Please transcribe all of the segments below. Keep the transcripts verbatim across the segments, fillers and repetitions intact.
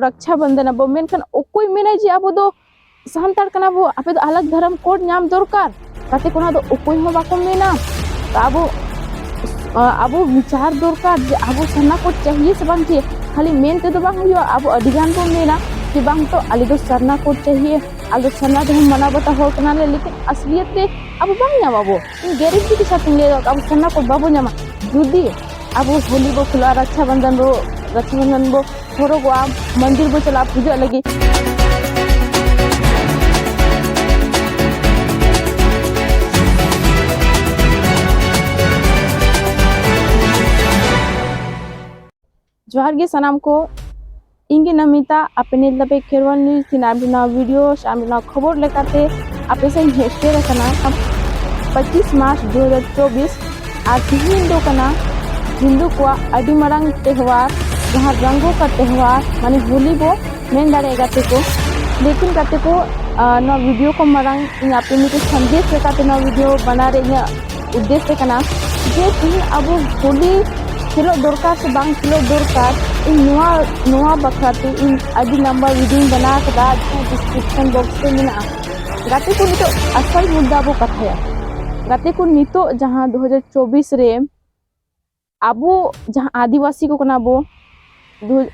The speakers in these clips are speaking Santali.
ᱨᱟᱠᱪᱷᱟ ᱵᱚᱱᱫᱷᱚᱱ ᱟᱵᱚ, ᱢᱮᱱᱠᱷᱟᱱ ᱚᱠᱚᱭ ᱢᱮᱱᱟᱭ ᱡᱮ ᱟᱵᱚ ᱫᱚ ᱥᱟᱱᱛᱟᱲ ᱠᱟᱱᱟ ᱵᱚ, ᱟᱯᱮ ᱫᱚ ᱟᱞᱟᱜᱽ ᱫᱷᱚᱨᱚᱢ ᱠᱳᱰ ᱧᱟᱢ ᱫᱚᱨᱠᱟᱨ? ᱜᱟᱛᱮ ᱠᱚ, ᱚᱱᱟ ᱫᱚ ᱚᱠᱚᱭ ᱦᱚᱸ ᱵᱟᱠᱚ ᱢᱮᱱᱟ᱾ ᱛᱚ ᱟᱵᱚ, ᱟᱵᱚ ᱵᱤᱪᱟᱨ ᱫᱚᱨᱠᱟᱨ ᱡᱮ ᱟᱵᱚ ᱥᱟᱨᱱᱟ ᱠᱳᱰ ᱪᱟᱦᱤᱭᱮ ᱥᱮ ᱵᱟᱝ ᱪᱟᱦᱤᱭᱮ᱾ ᱠᱷᱟᱹᱞᱤ ᱢᱮᱱ ᱛᱮᱫᱚ ᱵᱟᱝ ᱦᱩᱭᱩᱜᱼᱟ, ᱟᱵᱚ ᱟᱹᱰᱤ ᱜᱟᱱ ᱵᱚᱱ ᱢᱮᱱᱟ ᱡᱮ ᱵᱟᱝ ᱛᱚ ᱟᱞᱮ ᱫᱚ ᱥᱟᱨᱱᱟ ᱠᱳᱰ ᱪᱟᱦᱤᱭᱮ, ᱟᱞᱮ ᱫᱚ ᱥᱟᱨᱱᱟ ᱫᱷᱚᱨᱚᱢ ᱢᱟᱱᱟᱣ ᱵᱟᱛᱟᱣ ᱦᱚᱲ ᱠᱟᱱᱟᱞᱮ, ᱞᱮᱠᱤᱱ ᱟᱥᱞᱤᱭᱟᱛ ᱛᱮ ᱟᱵᱚ ᱵᱟᱝ ᱧᱟᱢ ᱟᱵᱚ᱾ ᱤᱧ ᱜᱮᱨᱮᱱᱴᱤ ᱠᱮ ᱥᱟᱛ ᱤᱧ ᱞᱟᱹᱭ ᱫᱟ, ᱟᱵᱚ ᱥᱟᱨᱱᱟ ᱠᱳᱰ ᱵᱟᱵᱚ ᱧᱟᱢᱟ᱾ ᱡᱩᱫᱤ ᱟᱵᱚ ᱦᱳᱞᱤ ᱵᱚ ᱠᱷᱩᱞᱟᱹᱜᱼᱟ, ᱨᱟᱠᱪᱷᱟ ᱵᱚᱱᱫᱷᱚᱱ ᱵᱚ, ᱨᱟᱠᱪᱷᱟ ᱵᱚᱱᱫᱷᱚᱱ ᱵᱚ ᱦᱚᱨᱚᱜᱚᱜᱼᱟ, ᱢᱚᱱᱫᱤᱨ ᱵᱚ ᱪᱟᱞᱟᱜᱼᱟ ᱯᱩᱡᱟᱹᱜ ᱞᱟᱹᱜᱤᱫ᱾ ᱡᱚᱦᱟᱨ ᱜᱮ ᱥᱟᱱᱟᱢ ᱠᱚ, ᱤᱧ ᱜᱮ ᱱᱚᱢᱤᱛᱟ, ᱟᱯᱮ ᱧᱮᱞ ᱫᱟᱯᱮ ᱠᱷᱮᱨᱣᱟᱞ ᱱᱤᱭᱩᱡᱽ᱾ ᱛᱤᱦᱤᱧ ᱟᱨ ᱢᱤᱫ ᱱᱟᱣᱟ ᱵᱷᱤᱰᱤᱭᱳ ᱥᱮ ᱟᱨ ᱢᱤᱫ ᱱᱟᱣᱟ ᱠᱷᱚᱵᱚᱨ ᱞᱮᱠᱟᱛᱮ ᱟᱯᱮ ᱥᱮᱫ ᱤᱧ ᱦᱮᱡ ᱥᱮᱴᱮᱨ ᱟᱠᱟᱱᱟ᱾ ᱯᱚᱸᱪᱤᱥ ᱢᱟᱨᱪ ᱫᱩ ᱦᱟᱡᱟᱨ ᱪᱚᱵᱵᱤᱥ, ᱟᱨ ᱛᱤᱦᱤᱧ ᱫᱚ ᱠᱟᱱᱟ ᱦᱤᱱᱫᱩ ᱠᱚᱣᱟᱜ ᱟᱹᱰᱤ ᱢᱟᱨᱟᱝ ᱛᱮᱦᱣᱟᱨ, ᱡᱟᱦᱟᱸ ᱨᱚᱝᱜᱚ ᱠᱟ ᱛᱮᱦᱣᱟᱨ, ᱢᱟᱱᱮ ᱦᱳᱞᱤ ᱵᱚ ᱢᱮᱱ ᱫᱟᱲᱮᱭᱟᱜᱼᱟ ᱜᱟᱛᱮ ᱠᱚ᱾ ᱞᱮᱠᱤᱱ ᱜᱟᱛᱮ ᱠᱚ, ᱟᱨ ᱱᱚᱣᱟ ᱵᱷᱤᱰᱤᱭᱳ ᱠᱚ ᱢᱟᱲᱟᱝ ᱤᱧ ᱟᱯᱮ ᱢᱤᱫᱴᱮᱱ ᱥᱟᱸᱫᱮᱥ ᱞᱮᱠᱟᱛᱮ ᱱᱚᱣᱟ ᱵᱷᱤᱰᱤᱭᱳ ᱵᱮᱱᱟᱣ ᱨᱮ ᱤᱧᱟᱹᱜ ᱩᱫᱽᱫᱮᱥᱥᱚ ᱠᱟᱱᱟ ᱡᱮ ᱛᱤᱦᱤᱧ ᱟᱵᱚ ᱦᱳᱞᱤ ᱠᱷᱮᱞᱳᱜ ᱫᱚᱨᱠᱟᱨ ᱥᱮ ᱵᱟᱝ ᱠᱷᱮᱞᱳᱜ ᱫᱚᱨᱠᱟᱨ, ᱤᱧ ᱱᱚᱣᱟ, ᱱᱚᱣᱟ ᱵᱟᱠᱷᱨᱟ ᱛᱮ ᱤᱧ ᱟᱹᱰᱤ ᱞᱟᱢᱵᱟ ᱵᱷᱤᱰᱤᱭᱳᱧ ᱵᱮᱱᱟᱣ ᱠᱟᱫᱟ, ᱡᱟᱦᱟᱸ ᱰᱤᱥᱠᱨᱤᱯᱥᱚᱱ ᱵᱚᱠᱥ ᱨᱮ ᱢᱮᱱᱟᱜᱼᱟ᱾ ᱜᱟᱛᱮ ᱠᱚ, ᱱᱤᱛᱚᱜ ᱟᱥᱚᱞ ᱢᱩᱫᱽᱫᱟ ᱵᱚ ᱠᱟᱛᱷᱟᱭᱟ᱾ ᱜᱟᱛᱮ ᱠᱚ, ᱱᱤᱛᱚᱜ ᱡᱟᱦᱟᱸ ᱫᱩ ᱦᱟᱡᱟᱨ ᱪᱚᱵᱵᱤᱥ ᱨᱮ ᱟᱵᱚ ᱡᱟᱦᱟᱸ ᱟᱹᱫᱤᱵᱟᱹᱥᱤ ᱠᱚ ᱠᱟᱱᱟ ᱵᱚ, ᱫᱩ-,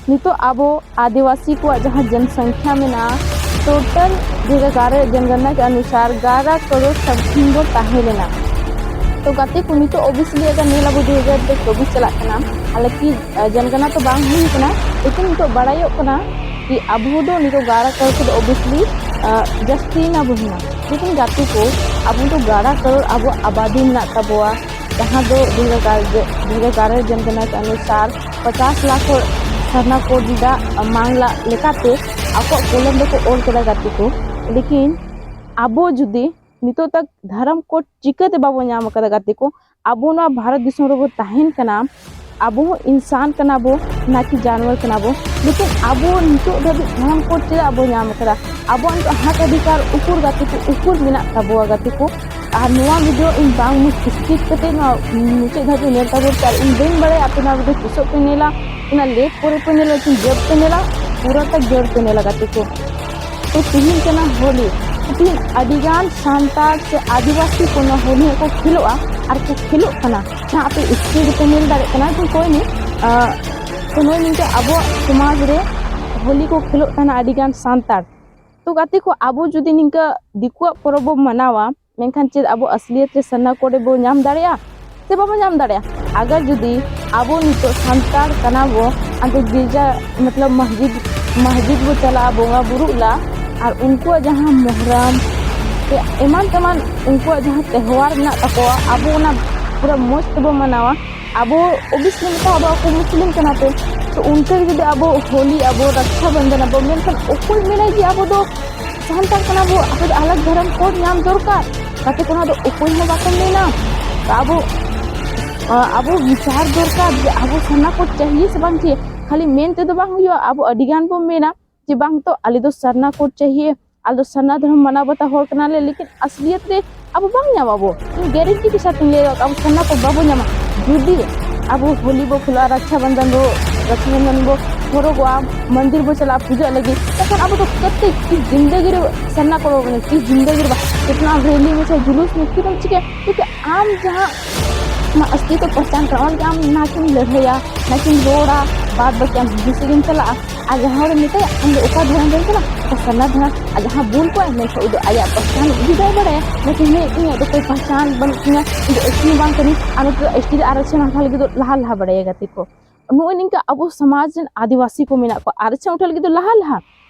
ᱱᱤᱛᱚᱜ ᱟᱵᱚ ᱟᱹᱫᱤᱵᱟᱹᱥᱤ ᱠᱚᱣᱟᱜ ᱡᱟᱦᱟᱸ ᱡᱚᱱᱥᱚᱝᱠᱷᱭᱟ ᱢᱮᱱᱟᱜᱼᱟ, ᱴᱳᱴᱟᱞ ᱫᱩ ᱦᱟᱡᱟᱨ ᱮᱜᱟᱨᱚ ᱡᱚᱱᱜᱚᱱᱱᱟ ᱠᱮ ᱚᱱᱩᱥᱟᱨ ᱮᱜᱟᱨᱚ ᱠᱟᱨᱳᱲ something ᱵᱚ ᱛᱟᱦᱮᱸ ᱞᱮᱱᱟ᱾ ᱛᱚ ᱜᱟᱛᱮ ᱠᱚ, ᱱᱤᱛᱚᱜ ᱳᱵᱤᱭᱮᱥᱞᱤ ᱟᱜᱟᱨ ᱧᱮᱞ ᱟᱵᱚ ᱫᱩ ᱦᱟᱡᱟᱨ ᱪᱚᱵᱵᱤᱥ ᱪᱟᱞᱟᱜ ᱠᱟᱱᱟ, ᱦᱟᱞᱟᱸᱠᱤ, ᱟ, ᱡᱚᱱᱜᱚᱱᱱᱟ ᱛᱚ ᱵᱟᱝ ᱦᱩᱭ ᱠᱟᱱᱟ, ᱞᱮᱠᱤᱱ ᱱᱤᱛᱚᱜ ᱵᱟᱲᱟᱭᱚᱜ ᱠᱟᱱᱟ ᱠᱤ ᱟᱵᱚ ᱫᱚ ᱱᱤᱛᱚᱜ ᱮᱜᱟᱨᱚ ᱠᱟᱨᱳᱲ ᱠᱷᱚᱱ ᱫᱚ ᱳᱵᱤᱭᱮᱥᱞᱤ, ᱟ, ᱡᱟᱹᱥᱛᱤ ᱮᱱᱟ ᱵᱚᱱ ᱦᱩᱱᱟᱹᱝ᱾ ᱞᱮᱠᱤᱱ ᱜᱟᱛᱮ ᱠᱚ, ᱟᱵᱚ ᱫᱚ ᱮᱜᱟᱨᱚ ᱠᱟᱨᱳᱲ ᱟᱵᱚ ᱟᱵᱟᱫᱤ ᱢᱮᱱᱟᱜ ᱛᱟᱵᱚᱣᱟ, ᱡᱟᱦᱟᱸ ᱫᱚ ᱫᱩ ᱦᱟᱡᱟᱨ ᱮᱜᱟᱨᱚ ᱡᱚᱱᱜᱚᱱᱱᱟ ᱠᱮ ᱚᱱᱩᱥᱟᱨ ᱯᱚᱪᱟᱥ ᱞᱟᱠᱷ ᱦᱚᱲ ᱥᱟᱨᱱᱟ ᱠᱳᱰ ᱨᱮᱭᱟᱜ ᱢᱟᱝᱞᱟ ᱞᱮᱠᱟᱛᱮ ᱟᱠᱚᱣᱟᱜ ᱠᱚᱞᱚᱢ ᱨᱮᱠᱚ ᱚᱞ ᱠᱟᱫᱟ ᱜᱟᱛᱮ ᱠᱚ᱾ ᱞᱮᱠᱤᱱ ᱟᱵᱚ ᱡᱩᱫᱤ ᱱᱤᱛᱚᱜ ᱛᱟᱠ ᱫᱷᱚᱨᱚᱢ ᱠᱳᱰ ᱪᱤᱠᱟᱹᱛᱮ ᱵᱟᱵᱚ ᱧᱟᱢ ᱟᱠᱟᱫᱟ ᱜᱟᱛᱮ ᱠᱚ? ᱟᱵᱚ ᱱᱚᱣᱟ ᱵᱷᱟᱨᱚᱛ ᱫᱤᱥᱚᱢ ᱨᱮᱵᱚ ᱛᱟᱦᱮᱱ ᱠᱟᱱᱟ, ᱟᱵᱚ ᱦᱚᱸ ᱤᱱᱥᱟᱱ ᱠᱟᱱᱟ ᱵᱚ, ᱱᱟ ᱠᱤ ᱡᱟᱱᱣᱟᱨ ᱠᱟᱱᱟ ᱵᱚ᱾ ᱞᱮᱠᱤᱱ ᱟᱵᱚ ᱱᱤᱛᱚᱜ ᱫᱷᱟᱹᱵᱤᱡ ᱫᱷᱚᱨᱚᱢ ᱠᱳᱰ ᱪᱮᱫᱟᱜ ᱵᱚ ᱧᱟᱢ ᱟᱠᱟᱫᱟ? ᱟᱵᱚᱣᱟᱜ ᱱᱤᱛᱚᱜ ᱦᱚᱠ ᱚᱫᱷᱤᱠᱟᱨ ᱩᱠᱩᱨ ᱜᱟᱛᱮ ᱠᱚ, ᱩᱠᱩᱨ ᱢᱮᱱᱟᱜ ᱛᱟᱵᱚᱣᱟ ᱜᱟᱛᱮ ᱠᱚ? ᱟᱨ ᱱᱚᱣᱟ ᱵᱷᱤᱰᱤᱭᱳ ᱤᱧ ᱵᱟᱝ ᱢᱩᱪ-, skip ᱠᱟᱛᱮ ᱱᱚᱣᱟ ᱢᱩᱪᱟᱹᱫ ᱫᱷᱟᱹᱵᱤᱡ ᱧᱮᱞ ᱛᱟᱵᱚᱱ ᱯᱮ᱾ ᱟᱨ ᱤᱧ ᱵᱟᱹᱧ ᱵᱟᱲᱟᱭᱟ ᱟᱯᱮ ᱱᱚᱣᱟ ᱵᱷᱤᱰᱤᱭᱳ ᱛᱤᱥᱚᱜ ᱯᱮ ᱧᱮᱞᱟ, ᱚᱱᱟ ᱞᱮᱠ ᱠᱚᱨᱮ ᱯᱮ ᱧᱮᱞᱟ, ᱪᱮ ᱡᱟᱹᱵ ᱯᱮ ᱧᱮᱞᱟ, ᱯᱩᱨᱟᱹᱴᱟ ᱡᱟᱹᱲ ᱯᱮ ᱧᱮᱞᱟ ᱜᱟᱛᱮ ᱠᱚ᱾ ᱛᱚ ᱛᱤᱦᱤᱧ ᱠᱟᱱᱟ ᱦᱳᱞᱤ᱾ ᱛᱤᱦᱤᱧ ᱟᱹᱰᱤᱜᱟᱱ ᱥᱟᱱᱛᱟᱲ ᱥᱮ ᱟᱹᱫᱤᱵᱟᱹᱥᱤ ᱠᱚ ᱱᱚᱣᱟ ᱦᱳᱞᱤ ᱦᱚᱸᱠᱚ ᱠᱷᱮᱞᱳᱜᱼᱟ ᱟᱨ ᱠᱚ ᱠᱷᱮᱞᱳᱜ ᱠᱟᱱᱟ᱾ ᱡᱟᱦᱟᱸ ᱟᱯᱮ screen ᱨᱮᱯᱮ ᱧᱮᱞ ᱫᱟᱲᱮᱭᱟᱜ ᱠᱟᱱᱟ ᱡᱮ ᱚᱠᱚᱭ ᱱᱤ-, ᱟᱸ, ᱛᱚ ᱱᱚᱜᱼᱚᱭ ᱱᱤᱝᱠᱟᱹ ᱟᱵᱚᱣᱟᱜ ᱥᱚᱢᱟᱡᱽ ᱨᱮ ᱦᱳᱞᱤ ᱠᱚ ᱠᱷᱮᱞᱳᱜ ᱠᱟᱱᱟ ᱟᱹᱰᱤᱜᱟᱱ ᱥᱟᱱᱛᱟᱲ᱾ ᱛᱚ ᱜᱟᱛᱮ ᱠᱚ, ᱟᱵᱚ ᱡᱩᱫᱤ ᱱᱤᱝᱠᱟᱹ ᱫᱤᱠᱩᱣᱟᱜ ᱯᱚᱨᱚᱵᱽ ᱵᱚ ᱢᱟᱱᱟᱣᱟ, ᱢᱮᱱᱠᱷᱟᱱ ᱪᱮᱫ ᱟᱵᱚ ᱟᱥᱞᱤᱭᱟᱛ ᱨᱮ ᱥᱟᱨᱱᱟ code ᱵᱚ ᱧᱟᱢ ᱫᱟᱲᱮᱭᱟᱜᱼᱟ ᱥᱮ ᱵᱟᱵᱚ ᱧᱟᱢ ᱫᱟᱲᱮᱭᱟᱜᱼᱟ? ᱟᱜᱟᱨ ᱡᱩᱫᱤ ᱟᱵᱚ ᱱᱤᱛᱚᱜ ᱥᱟᱱᱛᱟᱲ ᱠᱟᱱᱟ ᱵᱚ, ᱟᱫᱚ ᱜᱤᱨᱡᱟ ᱢᱚᱛᱞᱚᱵ ᱢᱚᱥᱡᱤᱫ, ᱢᱚᱥᱡᱤᱫ ᱵᱚ ᱪᱟᱞᱟᱜᱼᱟ ᱵᱚᱸᱜᱟ ᱵᱩᱨᱩᱜ ᱞᱟ, ᱟᱨ ᱩᱱᱠᱩᱣᱟᱜ ᱡᱟᱦᱟᱸ ᱢᱚᱦᱨᱚᱢ ᱥᱮ ᱮᱢᱟᱱ ᱛᱮᱢᱟᱱ ᱩᱱᱠᱩᱣᱟᱜ ᱡᱟᱦᱟᱸ ᱛᱮᱦᱣᱟᱨ ᱢᱮᱱᱟᱜ ᱛᱟᱠᱚᱣᱟ, ᱟᱵᱚ ᱚᱱᱟ ᱯᱩᱨᱟᱹ ᱢᱚᱡᱽ ᱛᱮᱵᱚ ᱢᱟᱱᱟᱣᱟ᱾ ᱟᱵᱚ obviously ᱢᱮᱛᱟ ᱟᱵᱚ ᱟᱠᱚ ᱢᱩᱥᱞᱤᱢ ᱠᱟᱱᱟ ᱯᱮ, ᱛᱚ ᱩᱱᱠᱩ ᱡᱩᱫᱤ ᱟᱵᱚ ᱦᱳᱞᱤ ᱟᱵᱚ ᱨᱟᱠᱥᱟ ᱵᱚᱱᱫᱷᱚᱱ ᱟᱵᱚ, ᱢᱮᱱᱠᱷᱟᱱ ᱚᱠᱚᱭ ᱢᱮᱱᱟᱭ ᱡᱮ ᱟᱵᱚ ᱫᱚ ᱥᱟᱱᱛᱟᱲ ᱠᱟᱱᱟ ᱵᱚ, ᱟᱵᱚ ᱫᱚ ᱟᱞᱟᱜᱽ ᱫᱷᱚᱨᱚᱢ code ᱧᱟᱢ ᱫᱚᱨᱠᱟᱨ? ᱜᱟᱛᱮ ᱠᱚ, ᱚᱱᱟ ᱫᱚ ᱚᱠᱚᱭ ᱦᱚᱸ ᱵᱟᱠᱚ ᱢᱮᱱᱟ᱾ ᱛᱚ ᱟᱵᱚ, ᱟ, ᱟᱵᱚ ᱵᱤᱪᱟᱨ ᱫᱚᱨᱠᱟᱨ ᱡᱮ ᱟᱵᱚ ᱥᱟᱨᱱᱟ code ᱪᱟᱦᱤᱭᱮ ᱥᱮ ᱵᱟᱝ ᱪᱟᱦᱤᱭᱮ᱾ ᱠᱷᱟᱹᱞᱤ ᱢᱮᱱ ᱛᱮᱫᱚ ᱵᱟᱝ ᱦᱩᱭᱩᱜᱼᱟ, ᱟᱵᱚ ᱟᱹᱰᱤ ᱜᱟᱱ ᱵᱚ ᱢᱮᱱᱟ ᱡᱮ ᱵᱟᱝ ᱛᱚ ᱟᱞᱮ ᱫᱚ ᱥᱟᱨᱱᱟ code ᱪᱟᱦᱤᱭᱮ, ᱟᱞᱮ ᱫᱚ ᱥᱟᱨᱱᱟ ᱫᱷᱚᱨᱚᱢ ᱢᱟᱱᱟᱣ ᱵᱟᱛᱟᱣ ᱦᱚᱲ ᱠᱟᱱᱟᱞᱮ, ᱞᱮᱠᱤᱱ ᱟᱥᱞᱤᱭᱟᱛ ᱨᱮ ᱟᱵᱚ ᱵᱟᱝ ᱧᱟᱢ ᱟᱵᱚ᱾ ᱤᱧ guarantee ᱠᱮ ᱥᱟᱛ ᱤᱧ ᱞᱟᱹᱭ ᱫᱟ, ᱟᱵᱚ ᱥᱟᱨᱱᱟ code ᱵᱟᱵᱚ ᱧᱟᱢᱟ᱾ ᱡᱩᱫᱤ ᱟᱵᱚ ᱦᱳᱞᱤ ᱵᱚ ᱠᱷᱮᱞᱳᱜᱼᱟ, ᱨᱟᱠᱥᱟ ᱵᱚᱱᱫᱷᱚᱱ ᱵᱚ, ᱨᱟᱠᱥᱟ ᱵᱚᱱᱫᱷᱚᱱ ᱵᱚ ᱦᱚᱨᱚᱜᱚᱜᱼᱟ, ᱢᱚᱱᱫᱤᱨ ᱵᱚ ᱪᱟᱞᱟᱜᱼᱟ ᱯᱩᱡᱟᱹᱜ ᱞᱟᱹᱜᱤᱫ, ᱮᱱᱠᱷᱟᱱ ᱟᱵᱚ ᱫᱚ ᱠᱟᱹᱴᱤᱡ ᱛᱤᱥ ᱡᱤᱱᱫᱮᱜᱤ ᱨᱮ ᱥᱟᱨᱱᱟ code ᱵᱟᱵᱚ ᱧᱟᱢᱟ, ᱛᱤᱥ ᱡᱤᱱᱫᱮᱜᱤ ᱨᱮ ᱵᱟᱝ᱾ ᱡᱚᱛᱚᱱᱟᱜ ᱨᱮᱞᱤ ᱢᱮ ᱪᱟᱦᱮ ᱡᱩᱞᱩᱥ ᱢᱮ, ᱪᱮᱫ ᱮᱢ ᱪᱤᱠᱟᱹᱭᱟ? ᱠᱤᱭᱩᱠᱤ ᱟᱢ ᱡᱟᱦᱟᱸ ᱟᱢᱟᱜ ᱟᱥᱞᱤᱭᱟᱛ ᱯᱚᱦᱪᱟᱱ ᱠᱟᱱᱟ, ᱚᱱᱟ ᱞᱟᱹᱜᱤᱫ ᱟᱢ ᱱᱟ ᱠᱤᱢ ᱞᱟᱹᱲᱦᱟᱹᱭᱟ, ᱱᱟ ᱠᱤᱢ ᱨᱚᱲᱟ, ᱵᱟᱫ ᱵᱟᱹᱠᱤ ᱟᱢ ᱦᱤᱡᱩᱜ ᱥᱮᱫ ᱜᱮᱢ ᱪᱟᱞᱟᱜᱼᱟ᱾ ᱟᱨ ᱡᱟᱦᱟᱸ ᱦᱚᱲᱮᱢ ᱢᱮᱛᱟᱭᱟ ᱟᱢ ᱫᱚ ᱚᱠᱟ ᱫᱷᱚᱨᱚᱢ ᱨᱮᱱ ᱠᱟᱱᱟ, ᱚᱠᱟ ᱥᱟᱨᱱᱟ ᱫᱷᱚᱨᱚᱢ, ᱟᱨ ᱡᱟᱦᱟᱸ ᱵᱩᱞ ᱠᱚᱣᱟᱭ, ᱢᱮᱱᱠᱷᱟᱱ ᱩᱱᱤ ᱫᱚ ᱟᱭᱟᱜ ᱯᱚᱦᱪᱟᱱ ᱤᱫᱤ ᱵᱟᱭ ᱵᱟᱲᱟᱭᱟ᱾ ᱞᱮᱠᱤᱱ ᱦᱮᱸ, ᱤᱧᱟᱹᱜ ᱫᱚ ᱠᱳᱭ ᱯᱚᱦᱪᱟᱱ ᱵᱟᱹᱱᱩᱜ ᱛᱤᱧᱟ, ᱤᱧ ᱫᱚ ST ᱦᱚᱸ ᱵᱟᱝ ᱠᱟᱹᱱᱟᱹᱧ, ᱟᱨ ᱱᱚᱛᱮ ᱫᱚ ST ᱨᱮ ᱟᱨᱚᱪᱷᱚᱱ ᱦᱟᱛᱟᱣ ᱞᱟᱹᱜᱤᱫ ᱫᱚ ᱞᱟᱦᱟ ᱞᱟᱦᱟ ᱵᱟᱲᱟᱭᱟ ᱜᱟᱛᱮ ᱠᱚ᱾ ᱱᱚᱜᱼᱚᱭ ᱱᱤᱝᱠᱟ ᱟᱵᱚ ᱥᱚᱢᱟᱡᱽ ᱨᱮᱱ ᱟᱹᱫᱤᱵᱟᱹᱥᱤ ᱠᱚ ᱢᱮᱱᱟᱜ ᱠᱚᱣᱟ, ᱟᱨᱚᱪᱷᱚᱱ ᱩᱴᱷᱟᱹᱣ ᱞᱟᱹᱜᱤᱫ ᱫᱚ ᱞᱟᱦᱟ ᱞᱟᱦᱟ,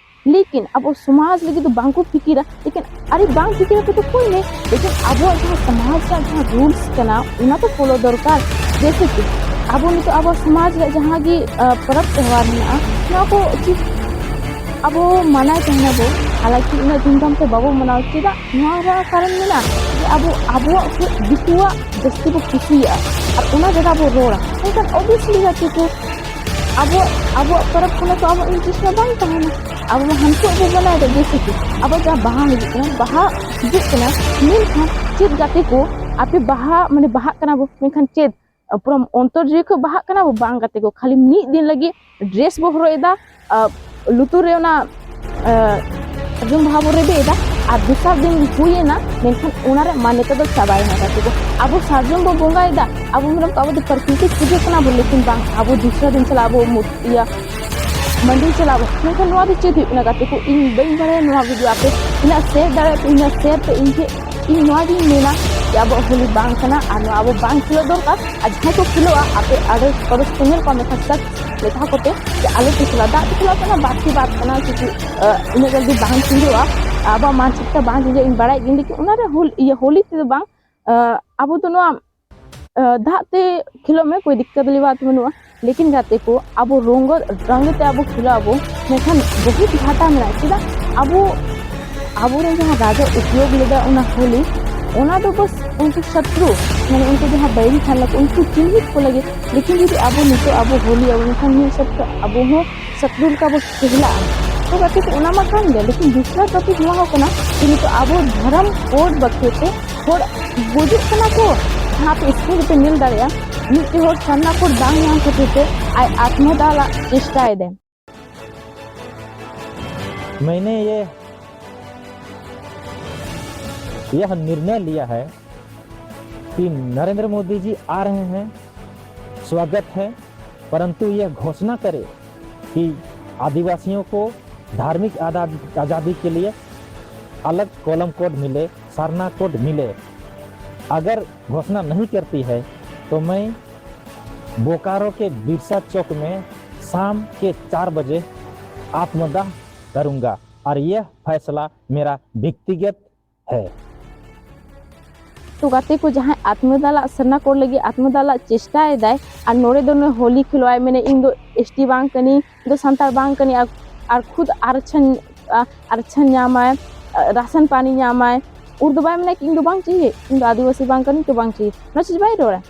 ᱞᱮᱠᱤᱱ ᱟᱵᱚ ᱥᱚᱢᱟᱡᱽ ᱞᱟᱹᱜᱤᱫ ᱫᱚ ᱵᱟᱝ ᱠᱚ ᱯᱷᱤᱠᱤᱨᱟ᱾ ᱞᱮᱠᱤᱱ ᱟᱨᱮ ᱵᱟᱝ ᱯᱷᱤᱠᱤᱨᱟ ᱠᱚ ᱛᱚ ᱠᱚᱭ ᱢᱮ, ᱞᱮᱠᱤᱱ ᱟᱵᱚᱣᱟᱜ ᱡᱟᱦᱟᱸ ᱥᱚᱢᱟᱡᱽ ᱨᱮᱭᱟᱜ ᱡᱟᱦᱟᱸ rules ᱠᱟᱱᱟ, ᱚᱱᱟ ᱛᱚ follow ᱫᱚᱨᱠᱟᱨ᱾ ᱡᱮᱭᱥᱮ ᱠᱤ ᱟᱵᱚ ᱱᱤᱛᱚᱜ ᱟᱵᱚ ᱥᱚᱢᱟᱡᱽ ᱨᱮᱭᱟᱜ ᱡᱟᱦᱟᱸ ᱜᱮ, ᱟ, ᱯᱚᱨᱚᱵᱽ ᱛᱮᱣᱦᱟᱨ ᱢᱮᱱᱟᱜᱼᱟ, ᱱᱚᱣᱟ ᱠᱚ ᱩᱪᱤᱛ ᱟᱵᱚ ᱢᱟᱱᱟᱣ ᱛᱟᱦᱮᱱᱟᱵᱚ, ᱦᱟᱞᱟᱠᱤ ᱩᱱᱟᱹᱜ ᱫᱷᱩᱢᱫᱷᱟᱢ ᱛᱮ ᱵᱟᱵᱚ ᱢᱟᱱᱟᱣᱟ᱾ ᱪᱮᱫᱟᱜ? ᱱᱚᱣᱟ ᱨᱮᱭᱟᱜ ᱠᱟᱨᱚᱱ ᱢᱮᱱᱟᱜᱼᱟ ᱡᱮ ᱟᱵᱚ ᱟᱵᱚᱣᱟᱜ ᱠᱷᱚᱱ ᱫᱤᱠᱩᱣᱟᱜ ᱡᱟᱹᱥᱛᱤ ᱵᱚ ᱠᱩᱥᱤᱭᱟᱜᱼᱟ, ᱟᱨ ᱚᱱᱟ ᱡᱟᱭᱜᱟ ᱵᱚ ᱨᱚᱲᱟ᱾ ᱢᱮᱱᱠᱷᱟᱱ obviously ᱜᱟᱛᱮ ᱠᱚ, ᱟᱵᱚ, ᱟᱵᱚᱣᱟᱜ ᱯᱚᱨᱚᱵᱽ ᱯᱩᱱᱟᱹᱭ ᱠᱚ ᱟᱵᱚ interest ᱢᱟ ᱵᱟᱝ ᱛᱟᱦᱮᱱᱟ᱾ ᱟᱵᱚ ᱢᱟ ᱦᱟᱱᱠᱩᱣᱟᱜ ᱵᱚ ᱢᱟᱱᱟᱣ ᱮᱫᱟ, ᱡᱮᱭᱥᱮ ᱠᱤ ᱟᱵᱚ ᱡᱟᱦᱟᱸ ᱵᱟᱦᱟ ᱦᱤᱡᱩᱜ ᱠᱟᱱᱟ, ᱵᱟᱦᱟ ᱦᱤᱡᱩᱜ ᱠᱟᱱᱟ, ᱢᱮᱱᱠᱷᱟᱱ ᱪᱮᱫ ᱜᱟᱛᱮ ᱠᱚ, ᱟᱯᱮ ᱵᱟᱦᱟ, ᱢᱟᱱᱮ ᱵᱟᱦᱟᱜ ᱠᱟᱱᱟ ᱵᱚ, ᱢᱮᱱᱠᱷᱟᱱ ᱪᱮᱫ ᱯᱩᱨᱟᱹ ᱚᱱᱛᱚᱨ ᱡᱤᱣᱤ ᱠᱚ ᱵᱟᱦᱟᱜ ᱠᱟᱱᱟ᱾ ᱵᱟᱝ ᱜᱟᱛᱮ ᱠᱚ, ᱠᱷᱟᱹᱞᱤ ᱢᱤᱫ ᱫᱤᱱ ᱞᱟᱹᱜᱤᱫ ᱰᱨᱮᱥ ᱵᱚ ᱦᱚᱨᱚᱜ ᱮᱫᱟ, ᱞᱩᱛᱩᱨ ᱨᱮ ᱚᱱᱟ ᱥᱟᱨᱡᱚᱢ ᱵᱟᱦᱟ ᱵᱚ ᱨᱮᱵᱮᱫ ᱮᱫᱟ, ᱟᱨ ᱫᱚᱥᱟᱨ ᱫᱤᱱ ᱦᱩᱭᱮᱱᱟ, ᱢᱮᱱᱠᱷᱟᱱ ᱚᱱᱟ ᱨᱮ ᱢᱟᱱᱭᱚᱛᱟ ᱫᱚ ᱪᱟᱵᱟᱭᱮᱱᱟ ᱜᱟᱛᱮ ᱠᱚ᱾ ᱟᱵᱚ ᱥᱟᱨᱡᱚᱢ ᱵᱚ ᱵᱚᱸᱜᱟᱭᱮᱫᱟ, ᱟᱵᱚ ᱢᱮᱱᱟᱢ ᱟᱵᱚ ᱫᱚ ᱯᱨᱟᱠᱨᱤᱛᱤᱠ ᱯᱩᱡᱟᱹ ᱠᱟᱱᱟ ᱵᱚ, ᱞᱮᱠᱤᱱ ᱵᱟᱝ, ᱟᱵᱚ ᱫᱚᱥᱨᱟ ᱫᱤᱱ ᱪᱟᱞᱟᱜ ᱟᱵᱚ ᱢᱩᱨ-, ᱤᱭᱟᱹ ᱢᱟᱹᱱᱫᱤᱨ ᱪᱟᱞᱟᱜ ᱟᱵᱚ᱾ ᱢᱮᱱᱠᱷᱟᱱ ᱱᱚᱣᱟ ᱫᱚ ᱪᱮᱫ ᱦᱩᱭᱩᱜ ᱠᱟᱱᱟ ᱜᱟᱛᱮ ᱠᱚ? ᱤᱧ ᱵᱟᱹᱧ ᱵᱟᱲᱟᱭᱟ ᱱᱚᱣᱟ ᱵᱷᱤᱰᱤᱭᱳ ᱟᱯᱮ ᱛᱤᱱᱟᱹᱜ ᱥᱮᱭᱟᱨ ᱫᱟᱲᱮᱭᱟᱜ ᱯᱮ, ᱤᱱᱟᱹᱜ ᱥᱮᱭᱟᱨ ᱯᱮ᱾ ᱤᱧ ᱴᱷᱮᱱ, ᱤᱧ ᱱᱚᱣᱟ ᱜᱤᱧ ᱢᱮᱱᱟ ᱡᱮ ᱟᱵᱚᱣᱟᱜ ᱦᱳᱞᱤ ᱵᱟᱝ ᱠᱟᱱᱟ ᱟᱨ ᱱᱚᱣᱟ ᱟᱵᱚ ᱵᱟᱝ ᱠᱷᱮᱞᱳᱜ ᱫᱚᱨᱠᱟᱨ᱾ ᱟᱨ ᱡᱟᱦᱟᱸᱭ ᱠᱚ ᱠᱷᱮᱞᱳᱜᱼᱟ, ᱟᱯᱮ ᱟᱲᱮ ᱯᱟᱲᱳᱥ ᱠᱚ ᱧᱮᱞ ᱠᱚᱣᱟ, ᱢᱮᱛᱟ ᱥᱟᱠ ᱢᱮᱛᱟ ᱠᱚᱯᱮ ᱡᱮ ᱟᱞᱚ ᱯᱮ ᱠᱷᱮᱞᱟ᱾ ᱫᱟᱜ ᱛᱮ ᱠᱷᱮᱞᱳᱜ ᱠᱟᱱᱟ, ᱵᱟᱹᱲᱛᱤ ᱵᱟᱫ ᱠᱟᱱᱟ, ᱠᱤᱪᱷᱩ ᱤᱱᱟᱹᱜ ᱡᱚᱞᱫᱤ ᱵᱟᱝ ᱪᱮᱸᱡᱚᱜᱼᱟ᱾ ᱟᱵᱚᱣᱟᱜ ᱢᱟᱱᱥᱤᱠᱛᱟ ᱵᱟᱝ ᱪᱮᱸᱡᱚᱜᱼᱟ, ᱤᱧ ᱵᱟᱲᱟᱭ ᱜᱤᱭᱟᱹᱧ᱾ ᱞᱮᱠᱤᱱ ᱚᱱᱟᱨᱮ ᱦᱳᱞ-, ᱤᱭᱟᱹ, ᱦᱳᱞᱤ ᱛᱮᱫᱚ ᱵᱟᱝ, ᱟᱵᱚ ᱫᱚ ᱱᱚᱣᱟ ᱫᱟᱜ ᱛᱮ ᱠᱷᱮᱞᱳᱜ ᱢᱮ, ᱠᱳᱭ ᱫᱤᱠᱠᱟᱛ ᱣᱟᱞᱤ ᱵᱟᱛ ᱵᱟᱹᱱᱩᱜᱼᱟ᱾ ᱞᱮᱠᱤᱱ ᱜᱟᱛᱮ ᱠᱚ, ᱟᱵᱚ ᱨᱚᱝᱜᱚ ᱨᱚᱝᱜᱚ ᱛᱮ ᱟᱵᱚ ᱠᱷᱮᱞᱳᱜ ᱟᱵᱚ, ᱢᱮᱱᱠᱷᱟᱱ ᱵᱚᱦᱩᱛ ᱜᱷᱟᱴᱟ ᱢᱮᱱᱟᱜᱼᱟ᱾ ᱪᱮᱫᱟᱜ? ᱟᱵᱚ, ᱟᱵᱚᱨᱮᱱ ᱡᱟᱦᱟᱸ ᱨᱟᱡᱟ ᱩᱯᱭᱳᱜᱽ ᱞᱮᱫᱟ ᱚᱱᱟ ᱦᱳᱞᱤ, ᱚᱱᱟ ᱫᱚ ᱵᱟᱥ ᱩᱱᱠᱩ ᱥᱚᱛᱨᱩ, ᱢᱟᱱᱮ ᱩᱱᱠᱩ ᱡᱟᱦᱟᱸ ᱵᱟᱹᱭᱨᱤ ᱛᱟᱦᱮᱸ ᱞᱮᱱᱟ, ᱩᱱᱠᱩ ᱪᱤᱱᱦᱤᱛ ᱠᱚ ᱞᱟᱹᱜᱤᱫ᱾ ᱞᱮᱠᱤᱱ ᱡᱩᱫᱤ ᱟᱵᱚ ᱱᱤᱛᱚᱜ ᱟᱵᱚ ᱦᱳᱞᱤ ᱟᱵᱚ, ᱢᱮᱱᱠᱷᱟᱱ ᱢᱤᱫ ᱥᱚᱯᱛᱟ ᱟᱵᱚ ᱦᱚᱸ ᱥᱚᱛᱨᱩ ᱞᱮᱠᱟ ᱵᱚ ᱠᱷᱮᱞᱟᱜᱼᱟ᱾ ᱛᱚ ᱜᱟᱛᱮ ᱠᱚ, ᱚᱱᱟ ᱢᱟ ᱠᱟᱱ ᱜᱮ, ᱞᱮᱠᱤᱱ ᱫᱩᱥᱨᱟ ᱴᱚᱯᱤᱠ ᱱᱚᱣᱟ ᱦᱚᱸ ᱠᱟᱱᱟ ᱡᱮ ᱱᱤᱛᱚᱜ ᱟᱵᱚ ᱫᱷᱚᱨᱚᱢ ᱠᱳᱰ ᱵᱟᱠᱷᱮ ᱛᱮ ᱦᱚᱲ ᱜᱩᱡᱩᱜ ᱠᱟᱱᱟ ᱠᱚ᱾ ᱡᱟᱦᱟᱸ ᱟᱯᱮ ᱥᱠᱨᱤᱱ ᱨᱮᱯᱮ ᱧᱮᱞ ᱫᱟᱲᱮᱭᱟᱜᱼᱟ, ᱢᱤᱫᱴᱮᱡ ᱦᱚᱲ ᱥᱟᱨᱱᱟ ᱠᱳᱰ ᱵᱟᱝ ᱧᱟᱢ ᱠᱷᱟᱹᱛᱤᱨ ᱛᱮ ᱟᱡ ᱟᱛᱢᱚᱦᱚᱛᱛᱟ ᱪᱮᱥᱴᱟᱭᱮᱫᱟᱭ᱾ मैंने ये, यह निर्णय लिया है कि नरेंद्र मोदी जी आ रहे हैं, स्वागत है, परंतु यह घोषणा करे कि आदिवासियों को धार्मिक आदा-, आज़ादी के लिए अलग कॉलम कोड मिले, सरना कोड मिले। अगर घोषणा नहीं करती है तो मैं बोकारो के बिरसा चौक में शाम के चार बजे आत्मदाह करूंगा और यह फैसला मेरा व्यक्तिगत है। ᱛᱚ ᱜᱟᱛᱮ ᱠᱚ, ᱡᱟᱦᱟᱸᱭ ᱟᱛᱢᱚᱫᱟᱞᱟᱜ ᱥᱟᱨᱱᱟ ᱠᱳᱰ ᱞᱟᱹᱜᱤᱫ ᱟᱛᱢᱚᱫᱟᱞᱟᱜ ᱪᱮᱥᱴᱟᱭᱮᱫᱟᱭ, ᱟᱨ ᱱᱚᱰᱮ ᱫᱚ ᱱᱩᱭ ᱦᱳᱞᱤ ᱠᱷᱮᱞᱳᱜ ᱟᱭ, ᱢᱮᱱᱮ ᱤᱧ ᱫᱚ ᱮᱥᱴᱤ ᱵᱟᱝ ᱠᱟᱹᱱᱟᱹᱧ, ᱤᱧ ᱫᱚ ᱥᱟᱱᱛᱟᱲ ᱵᱟᱝ ᱠᱟᱹᱱᱟᱹᱧ, ᱟᱨ, ᱟᱨ ᱠᱷᱩᱫ ᱟᱨᱪᱷᱟᱱ, ᱟ, ᱨᱟᱥᱚᱱ ᱯᱟᱱᱤ ᱧᱟᱢᱟᱭ, ᱩᱱ ᱫᱚ ᱵᱟᱭ ᱢᱮᱱᱟ ᱠᱤ ᱤᱧ ᱫᱚ ᱵᱟᱝ ᱪᱟᱹᱦᱤᱭᱮ, ᱤᱧ ᱫᱚ ᱟᱹᱫᱤᱵᱟᱹᱥᱤ ᱵᱟᱝ ᱠᱟᱹᱱᱟᱹᱧ, ᱛᱚ ᱵᱟᱝ ᱪᱟᱹᱦᱤᱭᱮ, ᱱᱚᱣᱟ ᱪᱤᱡᱽ ᱵᱟᱭ ᱨᱚᱲᱟ᱾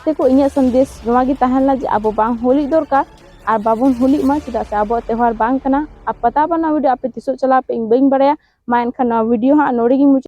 ᱜᱟᱛᱮ ᱠᱚ, ᱤᱧᱟᱹᱜ ᱥᱟᱸᱫᱮᱥ ᱱᱚᱣᱟ ᱜᱮ ᱛᱟᱦᱮᱸ ᱞᱮᱱᱟ ᱡᱮ ᱟᱵᱚ ᱵᱟᱝ ᱦᱳᱞᱤᱜ ᱫᱚᱨᱠᱟᱨ ᱟᱨ ᱵᱟᱵᱚᱱ ᱦᱳᱞᱤᱜ ᱢᱟ, ᱪᱮᱫᱟᱜ ᱥᱮ ᱟᱵᱚᱣᱟᱜ ᱛᱮᱣᱦᱟᱨ ᱵᱟᱝ ᱠᱟᱱᱟ᱾ ᱟᱨ ᱯᱟᱛᱟ ᱵᱟᱱᱟ ᱵᱷᱤᱰᱤᱭᱳ ᱟᱯᱮ ᱛᱤᱥᱚᱜ ᱪᱟᱞᱟᱣ ᱯᱮ, ᱤᱧ ᱵᱟᱹᱧ ᱵᱟᱲᱟᱭᱟ᱾ ᱢᱟ ᱮᱱᱠᱷᱟᱱ ᱱᱚᱣᱟ ᱵᱷᱤᱰᱤᱭᱳ ᱦᱟᱸᱜ ᱱᱚᱰᱮ ᱜᱤᱧ ᱢᱩᱪᱟᱹᱫ